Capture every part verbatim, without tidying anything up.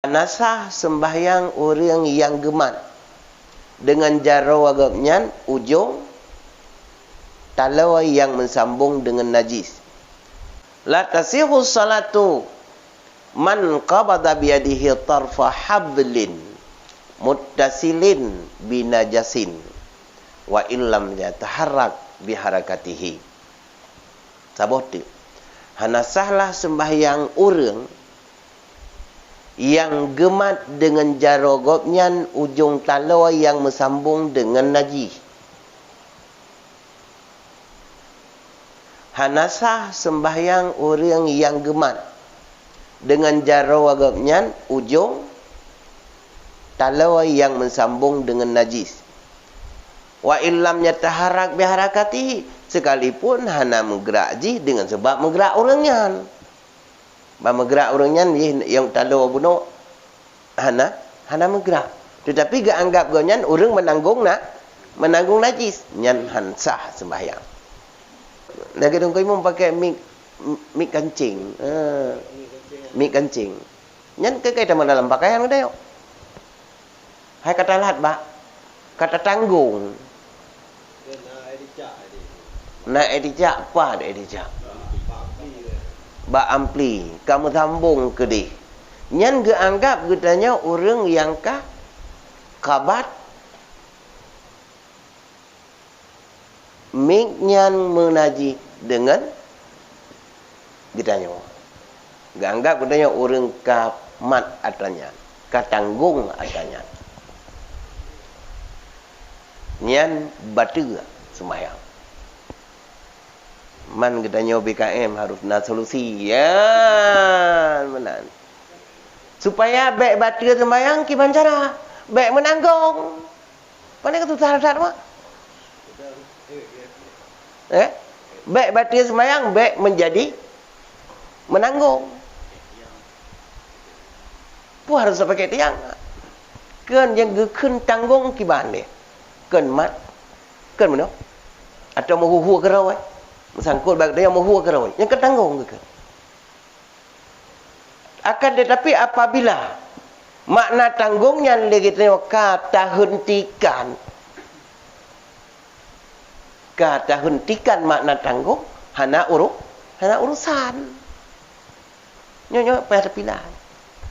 Hana sah seumbahyang ureuëng nyang geumat deungon jaroe gobnyan ujong taloe nyang meusambong deungon najis. La tasihhu salatu man qabada biyadihi tarfa hablin muttasilin binajasin wa illam yataharrak biharakatihi. Saboh teuk, hana sahlah seumbahyang ureuëng nyang geumat deungon jaroe gobnyan ujong taloe nyang meusambong deungon najih. Hana sah seumbahyang ureuëng nyang geumat deungon jaroe gobnyan ujong taloe nyang meusambong deungon najis. Wa illam yataharrak biharakatihi, sekalipun hana meugrak jih deungon sabab meugrak ureuëng nyan. Ban meugrak ureuëng nyan jih nyang taloe bunoe hana, hana meugrak. Teutapi geuanggab gobnyan ureuëng meunanggong na, meunanggong najis, nyan han sah seumbahyang. Lagée dong imum pakai mik, mik kancing. Ha. Mik kancing. Nyan keu-keu tamong dalam pakaian geutanyoe. Hai ka talat bak, ka tatanggong. Na ék ticak, pat ék ticak. Bak ampli, ka meusambong keudeh. Nyan geuanggab geutanyoe ureuëng nyang ka qabat. Mik nyan meunajih deungon geutanyoe. Geuanggab geutanyoe ureuëng ka mat atra nyan, ka tanggong atra nyan. Nyan bateue seumayang. Man geutanyoe B K M harôh na solusi. Ya, meunan. Supaya bék bateue seumayang kiban cara? Bék meunanggong. Pane ka susah that mak? Eh? Bék bateue seumayang, bék meunjadi meunanggong. Peue harôh sapeue tiang? Kheun nyang geukheun tanggong kiban deh. Kheun mat, kheun meunoe. Atau meuhue-hue keurôi. Meusangkot bak dia meuhue keurôi. Nyang keu tanggong geukheun. Akan tetapi apabila makna tanggong nyan lé geutanyoe ka tahentikan, ka tahentikan makna tanggong, hana uru-, hana urusan. Nyoe, nyoe payah tapilah.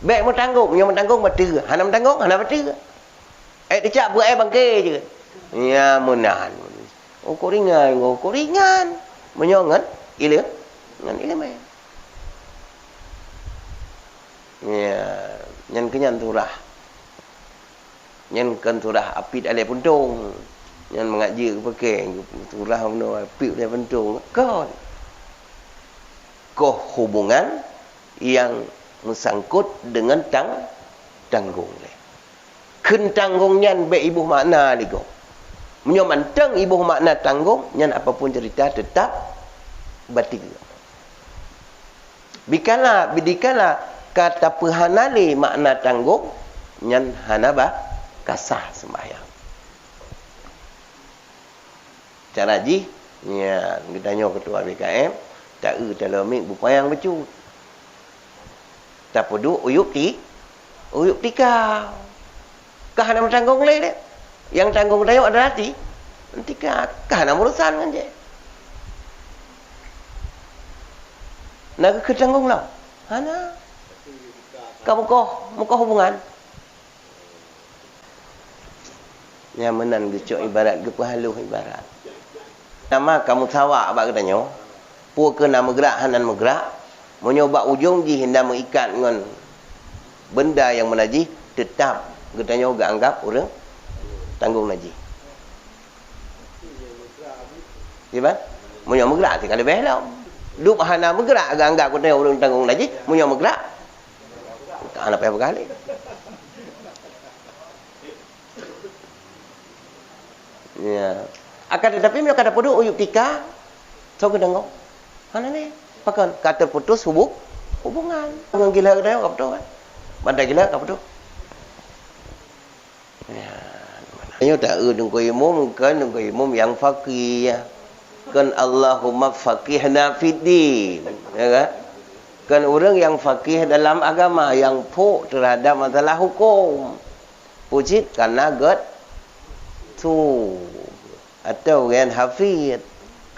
Bék meutanggong, nyoe meutanggong bateue, hana meutanggong, hana bateue. Ék teucak beuet bangke jeuet. Ya meunan. Ukur ringan, ukur ringan. Meunyoe ngon ile-, ngon ileumé. Ya, nyan keu nyan surah. Nyan kon surah apit alai puntông. Nyan mangat jeuet geupakè, surah bunoe apit alai puntông. Kon. Koh hubungan nyang meusangkot deungon tang-, tanggong lé. Kheun tanggong nyan bék iboh makna lé gob. Meunyoe mantong iboh makna tanggong, nyan apapun cerita teutap bateue. Bikala, bidikala ka tapeuhana lé makna tanggong, nyan hana bah ka sah seumbahyang. Cara jih, nyan geutanyoe keutua B K M, ta-eu taloe miet beupayang bacut. Tapeuduek uyueb ti-, uyueb tika. Ka hana meutanggong lé deh. Nyang tanggong tanyoe adalah ti-, tika. Ka hana meurusan ngon jih. Na geukheun tanggong lom? Hana. Ka mukoh, mukoh hubungan. Nyang meunan geucok ibarat, geupeuhalôh ibarat. Nama kamoe sawak bak geutanyoe? Peue keu na meugrak hana meugrak? Meunyoe bak ujong jih na meuikat ngon benda nyang meunajih, teutap geutanyoe geuanggab ureuëng tanggong najih. Iya kan? Meunyoe meugrak, tinggai leubeh lom. Dup hana meugrak geuanggab geutanyoe ureuëng tanggong najih, meunyoe meugrak, ka hana payah peugah lé. Ya. Akan tetapi meunyoe ka tapeuduek uyueb tika, soe geutanggong? Hana lé. Pakon? Ka teuputus hubu-, hubungan. Ngon gila geutanyoe ka peuduek kan? Banda gila ka peuduek. Ya. Nyoe ta-eu Teungku Imum, kon Teungku Imum nyang faqih. Kon Allahumma faqihna fid din. Ya kan? Bukan ureuëng nyang fakih dalam agama, nyang phok terhadap masalah hukum. Peue cit karena gét su. Atau ureuëng hafid.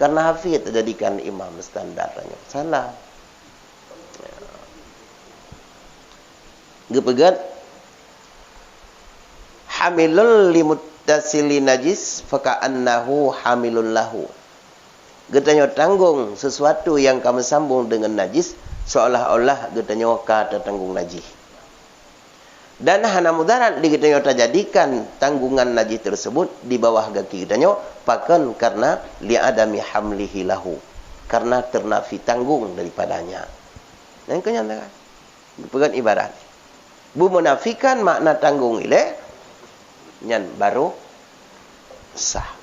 Karena hafid jadikan imam standar tanyoe. Salah. Geupeugét, hamilun li muttasili najis faka'annahu hamilun lahu. Geutanyoe tanggong sesuatu nyang ka meusambong deungon najis, seolah-olah geutanyoe ka tatanggong najih. Dan hana mudarat di geutanyoe tajadikan tanggungan najih tersebut di bawah gaki geutanyoe, pakon karena li'adami hamlihi lahu, karena ternafi tanggung daripadanya. Nyang keunyan, peugét ibarat. Menafikan makna tanggung ilée, nyan baru sah.